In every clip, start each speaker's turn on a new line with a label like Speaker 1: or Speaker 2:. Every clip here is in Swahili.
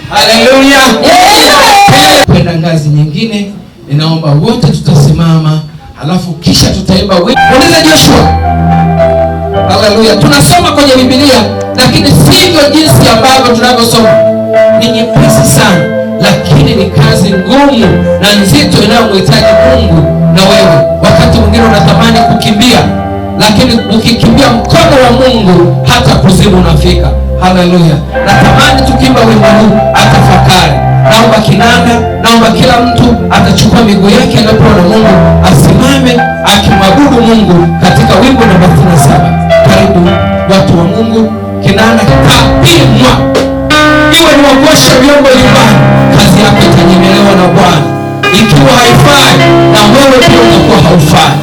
Speaker 1: Haleluya. Kwenda ngazi nyingine, ninaomba wote tutasimama, halafu kisha tutaimba wimbo. Uliza Joshua. Haleluya. Tunasoma kwenye Biblia, lakini sivyo jinsi ambavyo tunavyosoma. Ni nyepesi sana, lakini ni kazi ngumu na nzito inayomhitaji Mungu na wewe. Wakati mwingine unatamani kukimbia, lakini ukikimbia mkono wa Mungu hata kuzimu unafika. Haleluya. Natamani tukiimba wimbo huu atafakari. Naomba kinanda, naomba kila mtu atachukua miguu yake aliyopewa na Mungu, asimame akimwabudu Mungu katika wimbo namba 37. Karibu watu wa Mungu, kinanda kitapimwa. Iwe ni wakuosha vyombo nyumbani, kazi yako itanyemelewa na Bwana. Ikiwa haifai, na wewe pia utakuwa haufai.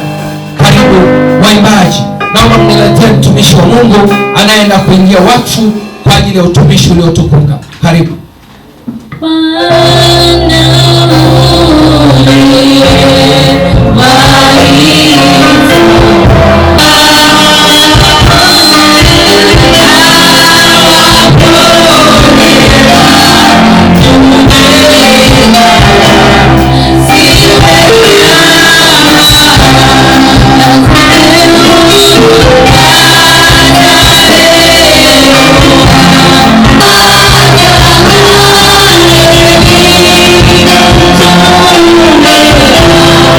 Speaker 1: Karibu waimbaji, naomba mniletee mtumishi wa Mungu anayeenda kuingia wakfu kwa ajili ya utumishi uliotukuka. Karibu.
Speaker 2: Yeah.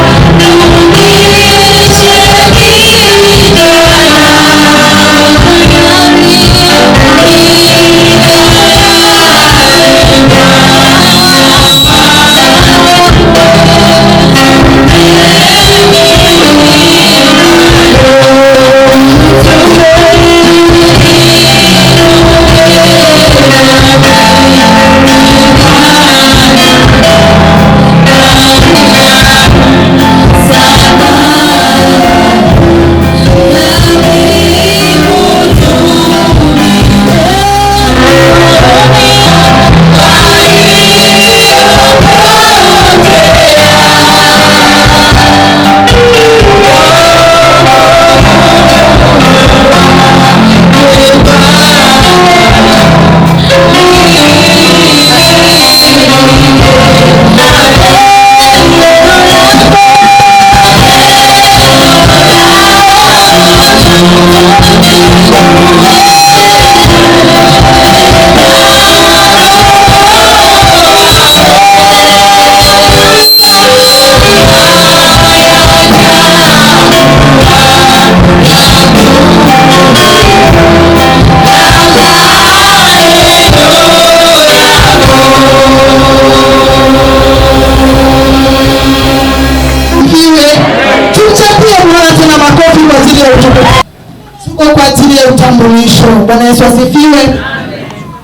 Speaker 2: ya utambulisho. Bwana Yesu asifiwe.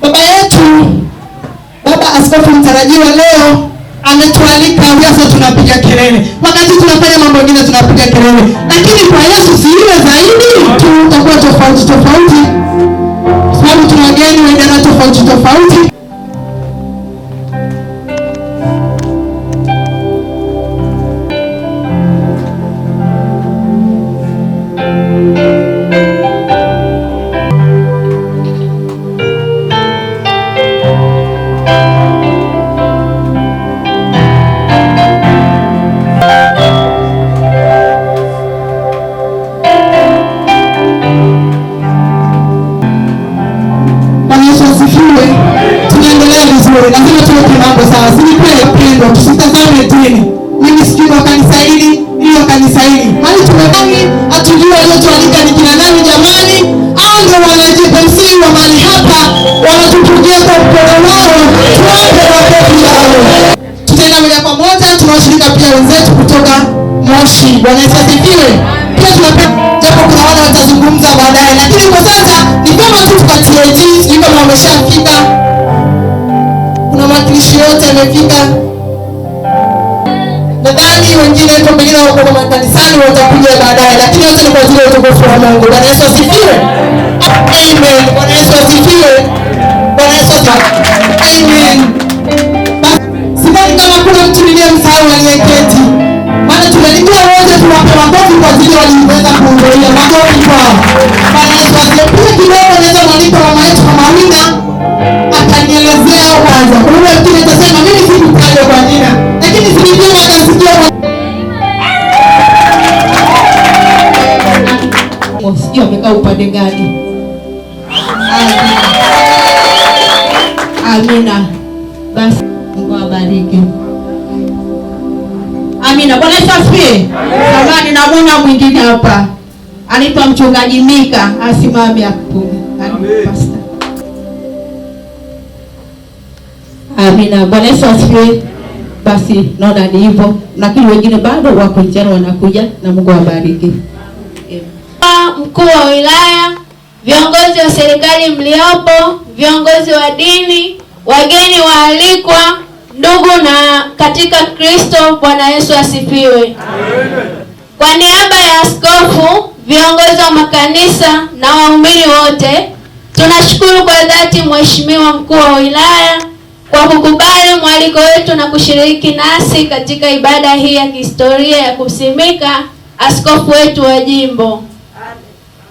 Speaker 2: Baba yetu, Baba Askofu mtarajiwa leo ametualika. Sasa tunapiga kelele, wakati tunafanya mambo mengine tunapiga kelele, lakini kwa Yesu si ile zaidi. Tutakuwa tofauti tofauti, sababu tuna wageni wa idara tofauti tofauti. Lazima tuweke mambo sawa, si kweli pendwa? Tusitazame dini. Mimi sijui wa kanisa hili, ili wa kanisa hili. Mali tumebaki hatujui waliotualika ni kina nani jamani? Hao ndio wana JPMC wa mali hapa, wanatupokea kwa mkono wao. Tuwape makofi yao. Tutaenda moja kwa moja, tunawashirika pia wenzetu kutoka Moshi. Bwana Yesu asifiwe. Pia tunapenda, japo kuna wale watazungumza baadaye, lakini kwa sasa ni kama tu tupatie sijui kama wameshafika. Kuna mwakilishi yote amefika. Nadhani wengine huko pengine wako kwa makanisani watakuja baadaye, lakini yote ni kwa ajili ya utukufu wa Mungu. Bwana Yesu asifiwe. Amen. Bwana Yesu asifiwe. Bwana Yesu asifiwe. Amen. Sidhani kama kuna mtu niliyemsahau aliyeketi. Maana tunalijua wote, tuwape makofi kwa ajili waliweza kuhudhuria. Makofi kwao. Bwana Yesu asifiwe. Kidogo naweza mwaliko mama yetu Mama Wina atanielezea kwanza. Kuna mwingine atasema mimi sikutaja kwa jina, lakini silijua akasikia kwa
Speaker 3: sijui amekaa upande gani. Amina. Basi Mungu awabariki. Amina. Bwana Yesu asifiwe. Samahani, namuona mwingine hapa. Anaitwa Mchungaji Mika, asimame hapo. Pastor. Amina. Bwana Yesu asifiwe. Basi naona ni hivyo, lakini wengine bado wako njiani wanakuja, na Mungu awabariki.
Speaker 4: Mkuu wa wilaya, viongozi wa serikali mliopo, viongozi wa dini, wageni waalikwa, ndugu na katika Kristo, Bwana Yesu asifiwe. Kwa niaba ya askofu, viongozi wa makanisa na waumini wote, tunashukuru kwa dhati Mheshimiwa Mkuu wa Wilaya kwa kukubali mwaliko wetu na kushiriki nasi katika ibada hii ya kihistoria ya kusimika askofu wetu wa jimbo.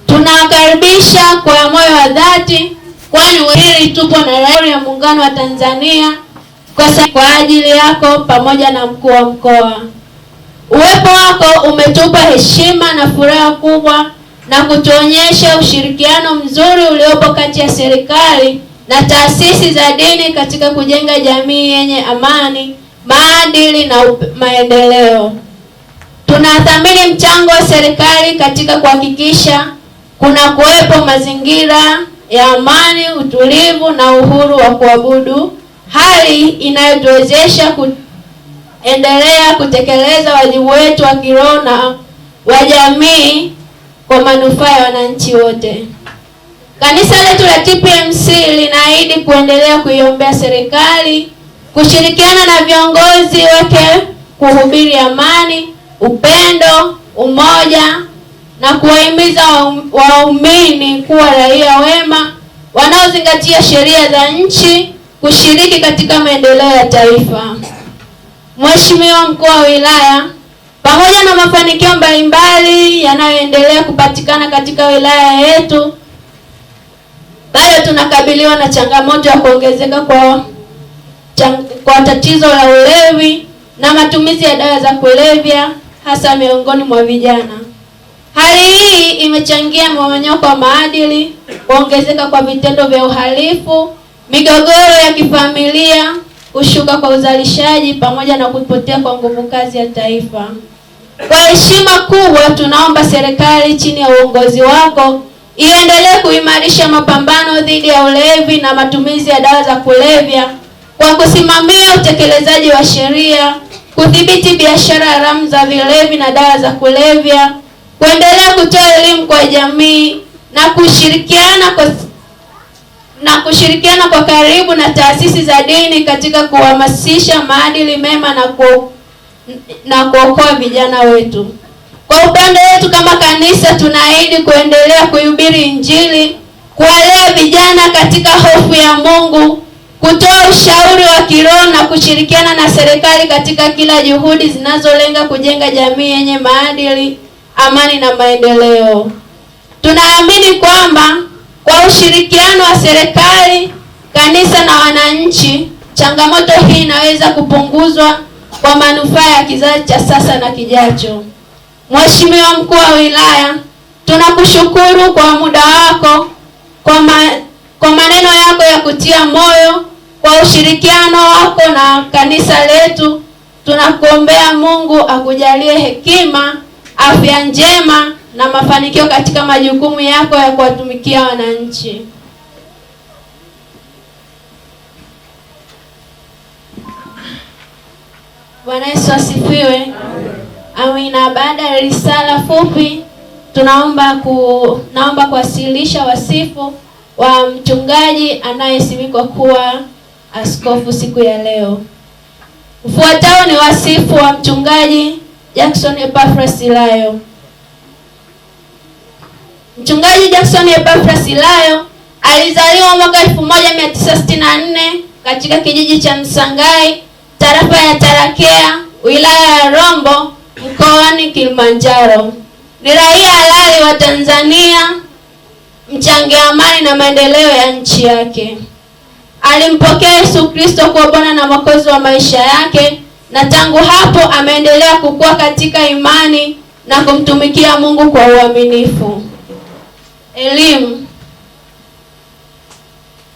Speaker 4: Tunawakaribisha kwa moyo wa dhati, kwani hili tupo na Jamhuri ya Muungano wa Tanzania kwa ajili yako pamoja na mkuu wa mkoa. Uwepo wako umetupa heshima na furaha kubwa na kutuonyesha ushirikiano mzuri uliopo kati ya serikali na taasisi za dini katika kujenga jamii yenye amani, maadili na maendeleo. Tunathamini mchango wa serikali katika kuhakikisha kuna kuwepo mazingira ya amani, utulivu na uhuru wa kuabudu, hali inayotuwezesha kuendelea kutekeleza wajibu wetu wa kiroho na wa jamii kwa manufaa ya wananchi wote. Kanisa letu la TPMC linaahidi kuendelea kuiombea serikali, kushirikiana na viongozi wake kuhubiri amani, upendo, umoja na kuwahimiza waumini kuwa raia wema wanaozingatia sheria za nchi, kushiriki katika maendeleo ya taifa. Mheshimiwa Mkuu wa Wilaya, pamoja na mafanikio mbalimbali yanayoendelea kupatikana katika wilaya yetu, bado tunakabiliwa na changamoto ya kuongezeka kwa tatizo la ulevi na matumizi ya dawa za kulevya hasa miongoni mwa vijana. Hali hii imechangia mmomonyoko wa maadili, kuongezeka kwa vitendo vya uhalifu, migogoro ya kifamilia, kushuka kwa uzalishaji pamoja na kupotea kwa nguvu kazi ya taifa. Kwa heshima kubwa tunaomba serikali chini ya uongozi wako iendelee kuimarisha mapambano dhidi ya ulevi na matumizi ya dawa za kulevya kwa kusimamia utekelezaji wa sheria, kudhibiti biashara haramu za vilevi na dawa za kulevya, kuendelea kutoa elimu kwa jamii na kushirikiana kwa karibu na taasisi za dini katika kuhamasisha maadili mema na kuokoa vijana wetu. Kwa upande wetu kama kanisa, tunaahidi kuendelea kuhubiri Injili, kuwalea vijana katika hofu ya Mungu, kutoa ushauri wa kiroho na kushirikiana na serikali katika kila juhudi zinazolenga kujenga jamii yenye maadili, amani na maendeleo. Tunaamini kwamba kwa ushirikiano wa serikali, kanisa na wananchi, changamoto hii inaweza kupunguzwa kwa manufaa ya kizazi cha sasa na kijacho. Mheshimiwa Mkuu wa Wilaya, tunakushukuru kwa muda wako, kwa maneno yako ya kutia moyo, kwa ushirikiano wako na kanisa letu. Tunakuombea Mungu akujalie hekima, afya njema na mafanikio katika majukumu yako ya kuwatumikia wananchi. Bwana Yesu asifiwe. Amina. Baada ya risala fupi, naomba kuwasilisha wasifu wa mchungaji anayesimikwa kuwa askofu siku ya leo. Ufuatao ni wasifu wa mchungaji Jackson Epaphras Silayo. Mchungaji Jackson Epaphras Silayo alizaliwa mwaka 1964 katika kijiji cha Msangai, tarafa ya Tarakea, wilaya ya Rombo, mkoani Kilimanjaro. Ni raia halali wa Tanzania, mchangia amani na maendeleo ya nchi yake. Alimpokea Yesu Kristo kuwa Bwana na Mwokozi wa maisha yake, na tangu hapo ameendelea kukua katika imani na kumtumikia Mungu kwa uaminifu. Elimu.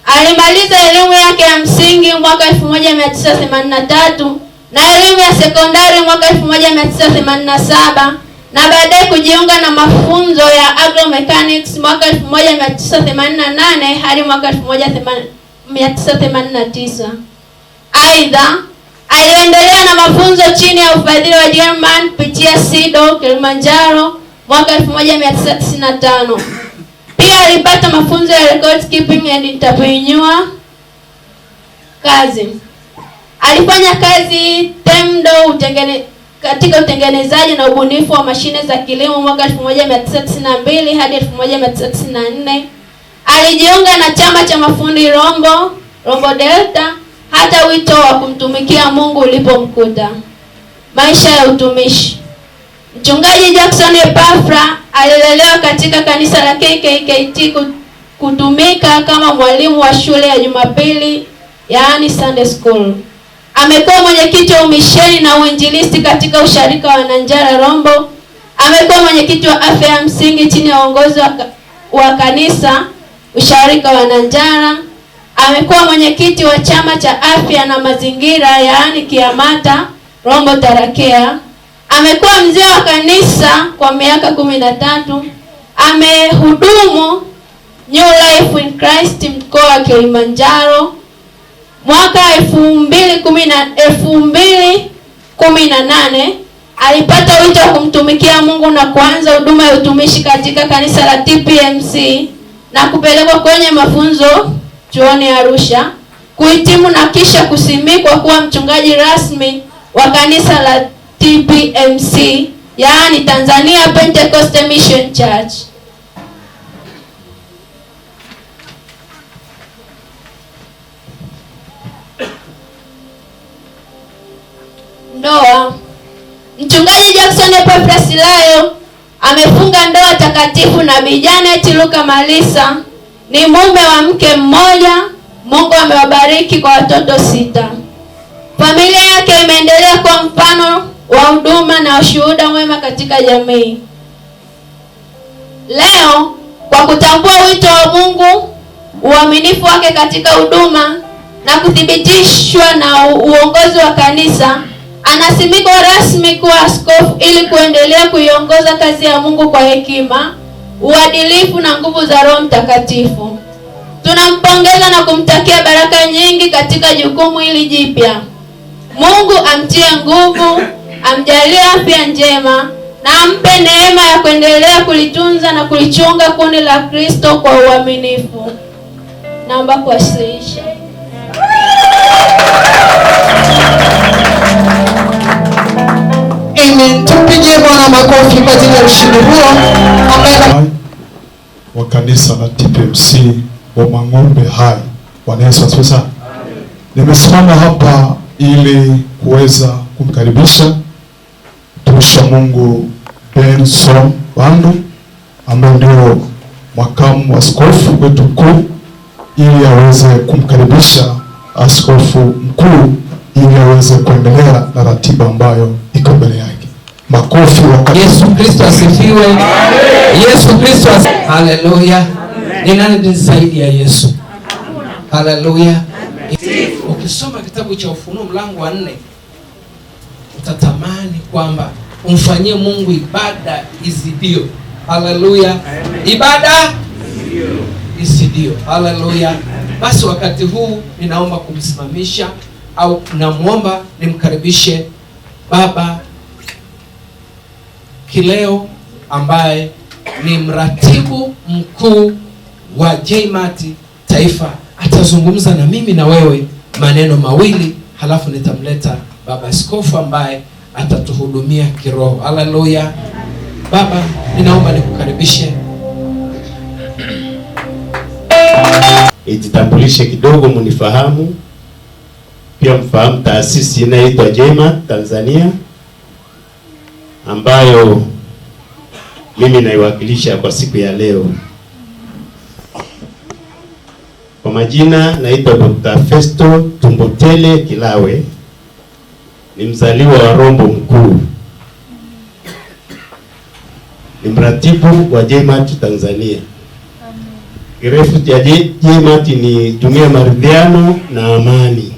Speaker 4: Alimaliza elimu yake ya msingi mwaka 1983 na elimu ya sekondari mwaka 1987 na baadaye kujiunga na mafunzo ya agromechanics mwaka 1988 hadi mwaka 1989. Aidha, aliendelea na mafunzo chini ya ufadhili wa German kupitia SIDO Kilimanjaro mwaka 1995. Pia alipata mafunzo ya record keeping and entrepreneur kazi. Alifanya kazi TEMDO katika utengenezaji na ubunifu wa mashine za kilimo mwaka 1992 hadi 1994. Alijiunga na chama cha mafundi Rombo Delta hata wito wa kumtumikia Mungu ulipomkuta. Maisha ya utumishi. Mchungaji Jackson Epaphras alilelewa katika kanisa la KKKT kutumika kama mwalimu wa shule ya Jumapili, yaani Sunday School. Amekuwa mwenyekiti wa umisheni na uinjilisti katika usharika wa Nanjara Rombo. Amekuwa mwenyekiti wa afya ya msingi chini ya uongozi wa kanisa usharika wa Nanjara. Amekuwa mwenyekiti wa chama cha afya na mazingira, yaani Kiamata Rombo Tarakea. Amekuwa mzee wa kanisa kwa miaka 13. Amehudumu New Life in Christ mkoa wa Kilimanjaro. Mwaka 2018 alipata wito wa kumtumikia Mungu na kuanza huduma ya utumishi katika kanisa la TPMC na kupelekwa kwenye mafunzo chuoni Arusha, kuhitimu na kisha kusimikwa kuwa mchungaji rasmi wa kanisa la TPMC, yaani Tanzania Pentecost Mission Church. Ndoa. Mchungaji Jackson Epaphras Silayo amefunga ndoa takatifu na Bi Janet Luka Malisa. Ni mume wa mke mmoja. Mungu amewabariki kwa watoto 6. Familia yake imeendelea kuwa mfano wa huduma na ushuhuda mwema katika jamii. Leo, kwa kutambua wito wa Mungu, uaminifu wake katika huduma na kuthibitishwa na uongozi wa kanisa, anasimikwa rasmi kuwa askofu ili kuendelea kuiongoza kazi ya Mungu kwa hekima, uadilifu na nguvu za Roho Mtakatifu. Tunampongeza na kumtakia baraka nyingi katika jukumu hili jipya. Mungu amtie nguvu, amjalie afya njema Na ampe neema ya kuendelea kulitunza na kulichunga kundi la Kristo kwa uaminifu. Naomba kuwasilisha.
Speaker 2: Amen. Tumpigie Bwana makofi kwa ajili ya ushindi huo ambaye
Speaker 5: wa kanisa la TPMC wa Mang'ombe Hai. Bwana Yesu asifiwe sana. Nimesimama hapa ili kuweza kumkaribisha mtumishi wa Mungu Benson Bandu ambaye ndio makamu askofu wetu mkuu, ili aweze kumkaribisha askofu mkuu ili aweze kuendelea na ratiba ambayo iko mbele yake. Makofi wakati.
Speaker 1: Yesu Kristo asifiwe. Yesu Kristo asifiwe. Haleluya. Ni nani zaidi ya Yesu? Haleluya. Ukisoma kitabu cha Ufunuo mlango wa 4 utatamani kwamba umfanyie Mungu ibada izidio. Haleluya. Ibada izidio. Haleluya. Basi wakati huu ninaomba kumsimamisha au namuomba nimkaribishe Baba Kileo ambaye ni mratibu mkuu wa JMAT Taifa. Atazungumza na mimi na wewe maneno mawili, halafu nitamleta Baba Askofu ambaye atatuhudumia kiroho. Haleluya. Baba, ninaomba nikukaribishe.
Speaker 6: Nijitambulishe kidogo mnifahamu, pia mfahamu taasisi inaitwa JMAT Tanzania ambayo mimi naiwakilisha kwa siku ya leo. Kwa majina naitwa Dr. Festo Tumbotele Kilawe, ni mzaliwa wa Rombo Mkuu, ni mratibu wa JMAT Tanzania. Kirefu cha JMAT ni Jumuiya Maridhiano na Amani.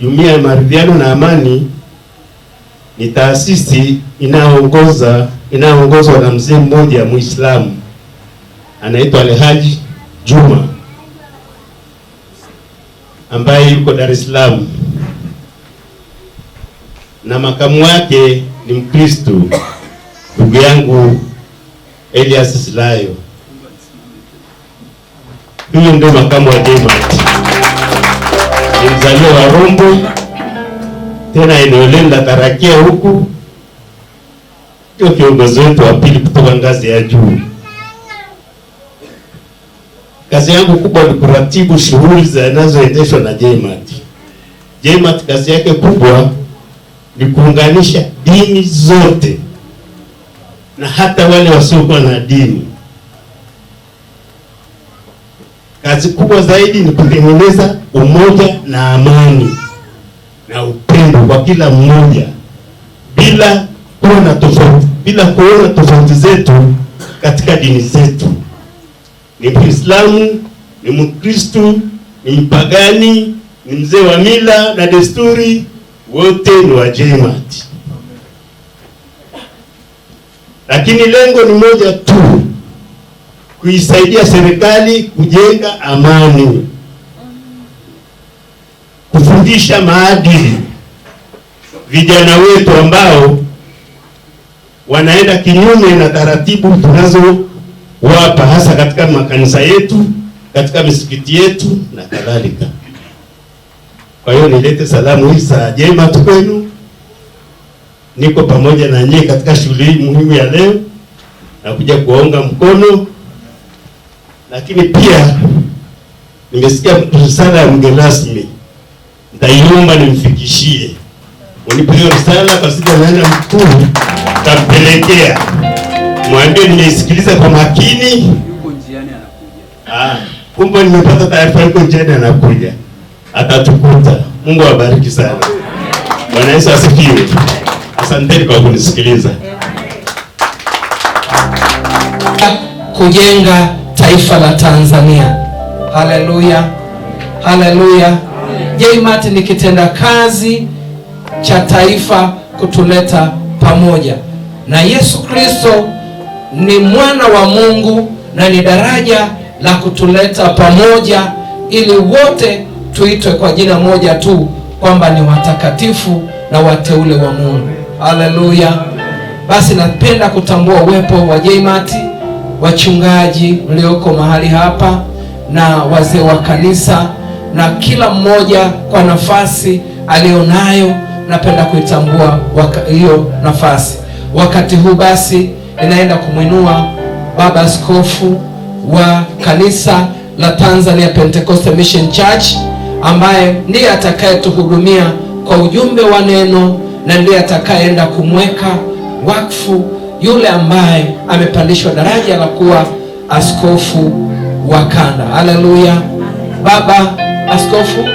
Speaker 6: Jumuiya ya Maridhiano na Amani ni taasisi inayoongozwa na mzee mmoja Muislamu anaitwa Alhaji Juma ambaye yuko Dar es Salaam, na makamu wake ni Mkristo ndugu yangu Elias Silayo. Huyo ndio makamu wa JMAT. Ni mzaliwa wa Rombo, tena eneo la Tarakia huku, ndio kiongozi wetu wa pili kutoka ngazi ya juu. Kazi yangu kubwa ni kuratibu shughuli zinazoendeshwa na JMAT. JMAT kazi yake kubwa ni kuunganisha dini zote na hata wale wasiokuwa na dini. Kazi kubwa zaidi ni kutengeneza umoja na amani na upendo kwa kila mmoja, bila kuona tofauti, bila kuona tofauti zetu katika dini zetu. Ni Muislamu, ni Mkristo, ni mpagani, ni mzee wa mila na desturi, wote ni wa JMAT. Lakini lengo ni moja tu, kuisaidia serikali kujenga amani, kufundisha maadili vijana wetu ambao wanaenda kinyume na taratibu tunazowapa, hasa katika makanisa yetu, katika misikiti yetu na kadhalika. Kwa hiyo nilete salamu hizi za JMAT kwenu. Niko pamoja na nyinyi katika shughuli hii muhimu ya leo na kuja kuwaunga mkono, lakini pia nimesikia risala ya mgeni rasmi, nitaiomba nimfikishie. Unipe hiyo risala kwa siku naenda mkuu tampelekea. Mwambie nimeisikiliza kwa makini.
Speaker 7: Yuko njiani anakuja.
Speaker 6: Kumbe nimepata taarifa yuko njiani anakuja. Atatukuta. Mungu awabariki sana. Bwana Yesu asifiwe. Asanteni kwa kunisikiliza.
Speaker 1: Kujenga taifa la Tanzania. Haleluya. Haleluya. JMAT ni kitenda kazi cha taifa kutuleta pamoja. Na Yesu Kristo ni mwana wa Mungu na ni daraja la kutuleta pamoja ili wote tuitwe kwa jina moja tu kwamba ni watakatifu na na wateule wa Mungu. Haleluya. Basi napenda kutambua uwepo wa JMAT, wachungaji mlioko mahali hapa na wazee wa kanisa, na kila mmoja kwa nafasi alionayo. Napenda kuitambua hiyo nafasi. Wakati huu basi ninaenda kumwinua Baba Askofu wa kanisa la Tanzania Pentecostal Mission Church, ambaye ndiye atakayetuhudumia kwa ujumbe wa neno na ndiye atakayeenda kumweka wakfu yule ambaye amepandishwa daraja la kuwa askofu wa kanda. Haleluya. Baba Askofu.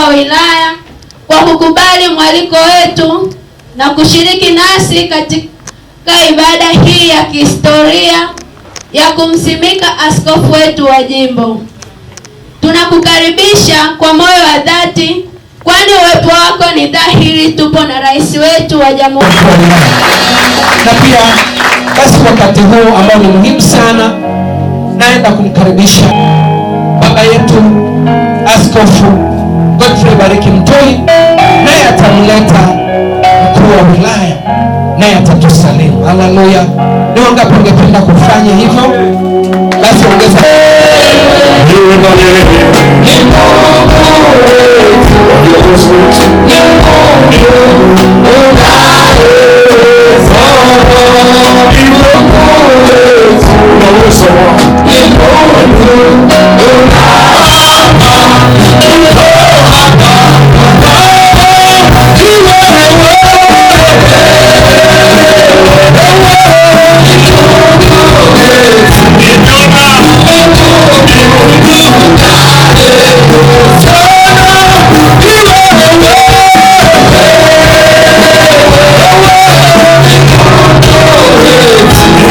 Speaker 4: Wilaya kwa kukubali mwaliko wetu na kushiriki nasi katika ibada hii ya kihistoria ya kumsimika askofu wetu wa jimbo. Tunakukaribisha kwa moyo wa dhati, kwani uwepo wako ni dhahiri. Tupo na rais wetu wa jamhuri.
Speaker 1: Na pia basi wakati huu ambao ni muhimu sana, naenda kumkaribisha baba yetu Askofu Godfrey Bariki Mtoi, naye atamleta mkuu wa wilaya, naye atatusalimu. Haleluya. Ni wangapi ungependa kufanya hivyo? Basi ongeza.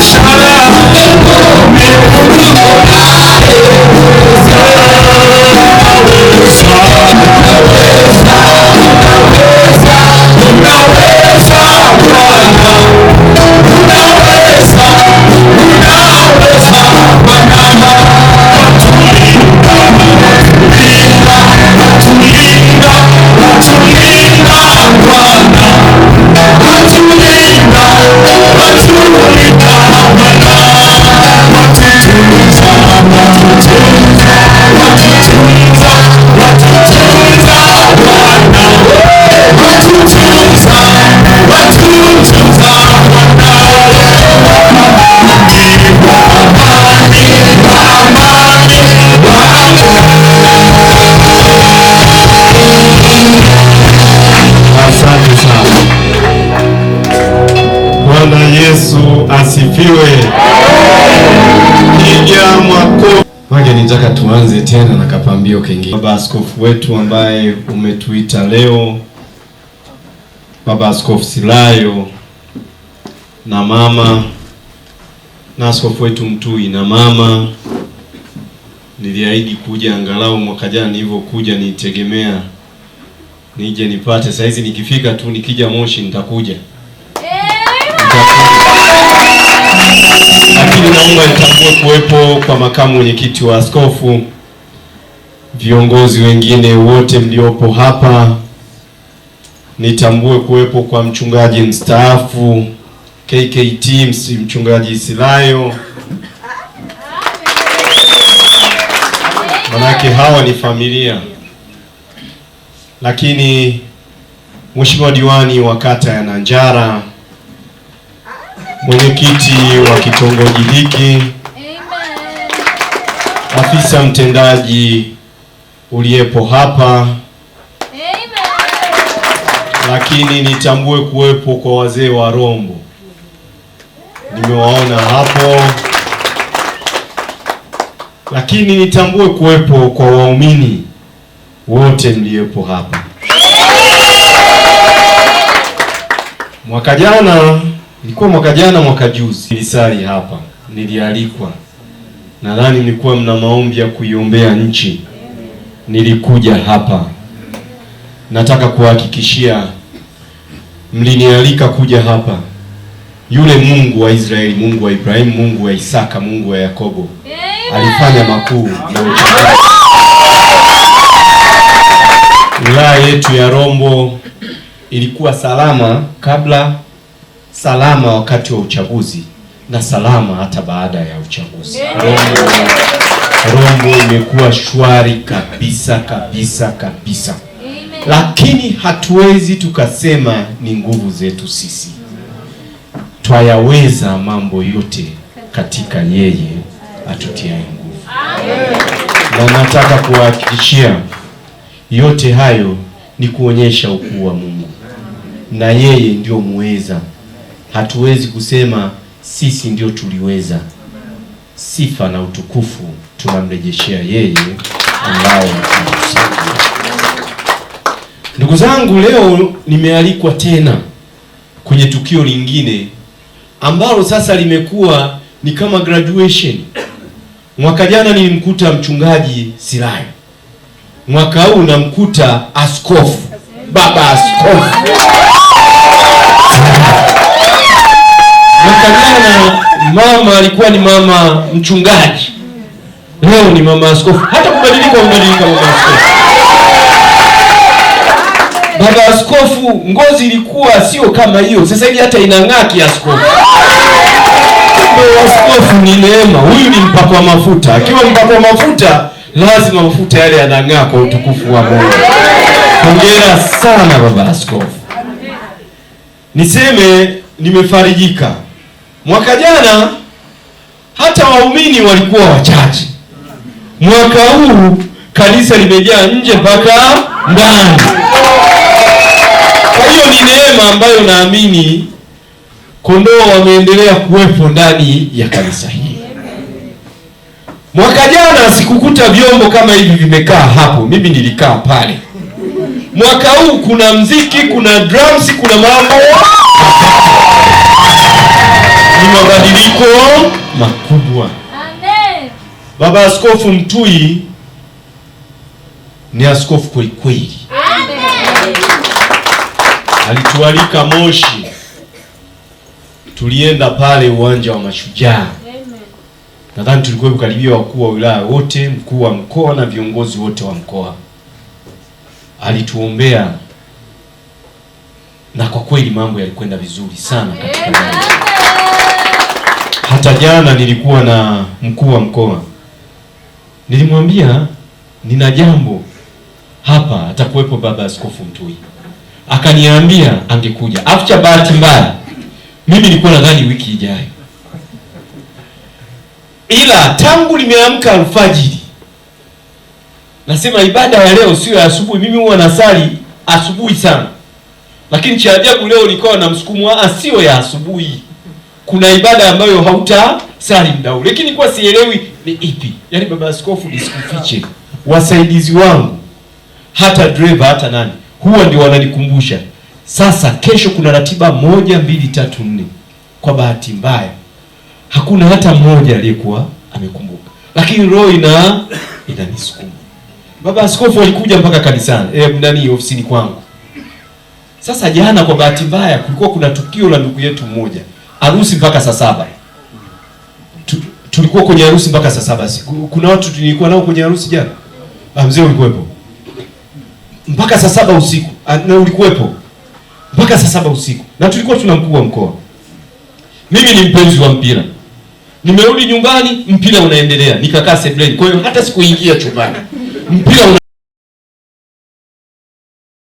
Speaker 8: Shut up.
Speaker 6: asifiwe. Piga makofi.
Speaker 8: Mange, nitaka tuanze tena na kapambio kengine. Baba Askofu wetu ambaye umetuita leo, Baba Askofu Silayo na mama na askofu wetu Mtui na mama, niliahidi kuja angalau mwaka jana nilivyokuja, nitegemea nije nipate. Saizi nikifika tu, nikija Moshi nitakuja. Lakini naomba nitambue kuwepo kwa makamu mwenyekiti wa askofu, viongozi wengine wote mliopo hapa. Nitambue kuwepo kwa mchungaji mstaafu KKT mchungaji Silayo, manake hawa ni familia. Lakini mheshimiwa diwani wa kata ya Nanjara, mwenyekiti wa kitongoji hiki, afisa mtendaji uliyepo hapa, lakini nitambue kuwepo kwa wazee wa Rombo, nimewaona hapo. Lakini nitambue kuwepo kwa waumini wote mliopo hapa. Mwaka jana, ilikuwa mwaka jana, mwaka juzi, nilisali hapa, nilialikwa. Nadhani nilikuwa mna maombi ya kuiombea nchi. Nilikuja hapa. Nataka kuhakikishia, mlinialika kuja hapa. Yule Mungu wa Israeli, Mungu wa Ibrahimu, Mungu wa Isaka, Mungu wa Yakobo alifanya makuu na uchaguzi. Wilaya yetu ya Rombo ilikuwa salama kabla, salama wakati wa uchaguzi na salama hata baada ya uchaguzi. Rombo imekuwa shwari kabisa kabisa kabisa. Lakini hatuwezi tukasema ni nguvu zetu sisi. Twayaweza mambo yote katika yeye atutiaye nguvu. Na nataka kuhakikishia yote hayo ni kuonyesha ukuu wa Mungu, na yeye ndio muweza. Hatuwezi kusema sisi ndio tuliweza. Sifa na utukufu tunamrejeshea yeye ambaye anatusaidia. Ndugu zangu, leo nimealikwa tena kwenye tukio lingine ambalo sasa limekuwa ni kama graduation. Mwaka jana nilimkuta mchungaji Silayo, mwaka huu namkuta askofu, baba askofu. Mwaka jana mama alikuwa ni mama mchungaji, leo ni mama askofu. Hata kubadilika kubadilika mama askofu. Baba askofu ngozi ilikuwa sio kama hiyo, sasa hivi hata inang'aa kiaskofu. Kumbe askofu ni neema. Huyu ni mpakwa mafuta. Akiwa mpakwa mafuta, lazima mafuta yale yanang'aa kwa utukufu wa Mungu. Hongera sana baba askofu. Niseme nimefarijika. Mwaka jana hata waumini walikuwa wachache. Mwaka huu kanisa limejaa nje mpaka ndani. Kwa hiyo ni neema ambayo naamini kondoo wameendelea kuwepo ndani ya kanisa hili. Mwaka jana sikukuta vyombo kama hivi vimekaa hapo, mimi nilikaa pale. Mwaka huu kuna mziki, kuna drums, kuna mambo. Ni mabadiliko makubwa. Amen. Baba Askofu Mtui ni askofu kweli kweli. Amen. Alitualika Moshi. Tulienda pale uwanja wa Mashujaa. Nadhani tulikuwa karibia wakuu wa wilaya wote, mkuu wa mkoa na viongozi wote wa mkoa. Alituombea na kwa kweli mambo yalikwenda vizuri sana katika. Hata jana nilikuwa na mkuu wa mkoa. Nilimwambia nina jambo hapa, atakuwepo baba Askofu Mtui. Akaniambia angekuja. Afu bahati mbaya mimi nilikuwa nadhani wiki ijayo. Ila tangu nimeamka alfajiri, nasema ibada ya leo sio ya asubuhi. Mimi huwa nasali asubuhi sana. Lakini cha ajabu leo nilikuwa na msukumo sio ya asubuhi. Kuna ibada ambayo hautasali muda ule, lakini kwa sielewi ni ipi. Yaani baba askofu, nisikufiche, wasaidizi wangu hata driver hata nani huwa ndio wananikumbusha, sasa kesho kuna ratiba 1 2 3 4. Kwa bahati mbaya hakuna hata mmoja aliyekuwa amekumbuka, lakini roho inanisukuma. Baba askofu alikuja mpaka kanisani, nani ofisini kwangu. Sasa jana kwa bahati mbaya kulikuwa kuna tukio la ndugu yetu mmoja, harusi mpaka saa 7. Tulikuwa kwenye harusi mpaka saa 7. Kuna watu tulikuwa nao kwenye harusi jana. Mzee ulikuwepo mpaka saa 7 usiku. Na ulikuwepo mpaka saa 7 usiku. Na tulikuwa tuna mkuu wa mkoa. Mimi ni mpenzi wa mpira. Nimerudi nyumbani, mpira unaendelea. Nikakaa sebuleni. Kwa hiyo hata sikuingia chumbani. Mpira